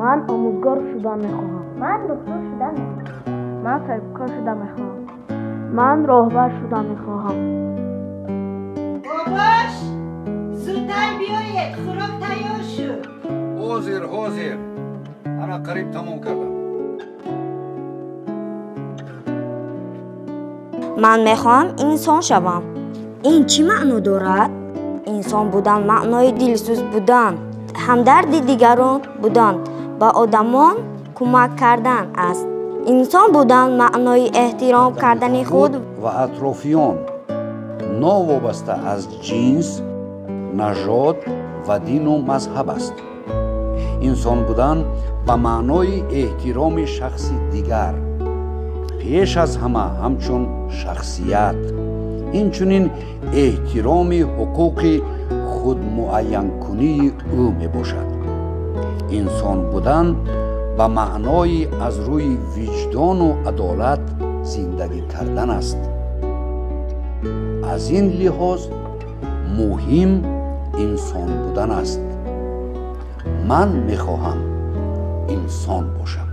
Ман омӯзгор шудан мехоҳам. Ман духтур шудан мехоҳам. Ман соҳибкор шудан мехоҳам. Ман роҳбар шудан мехоҳам. Бобош, зудтар биёед, хӯрок тайёр шуд. Ҳозир, ҳозир. Ана қариб тамом кардам. Ман мехоҳам инсон шавам. Ин чӣ маъно дорад? Инсон будан маънои дилсӯз будан, ҳамдарди дигарон будан, ба одамон кӯмак кардан аст. Инсон будан маънои эҳтиром кардани худ ва атрофиён, новобаста аз ҷинс, нажод ва дину мазҳаб аст. Инсон будан ба маънои эҳтироми шахси дигар, пеш аз ҳама ҳамчун шахсият, инчунин эҳтироми ҳуқуқи худмуайянкунии ӯ мебошад. Инсон будан ба маънои аз рӯи виҷдону адолат зиндагӣ кардан аст. Аз ин лиҳоз муҳим инсон будан аст. Ман мехоҳам инсон бошам.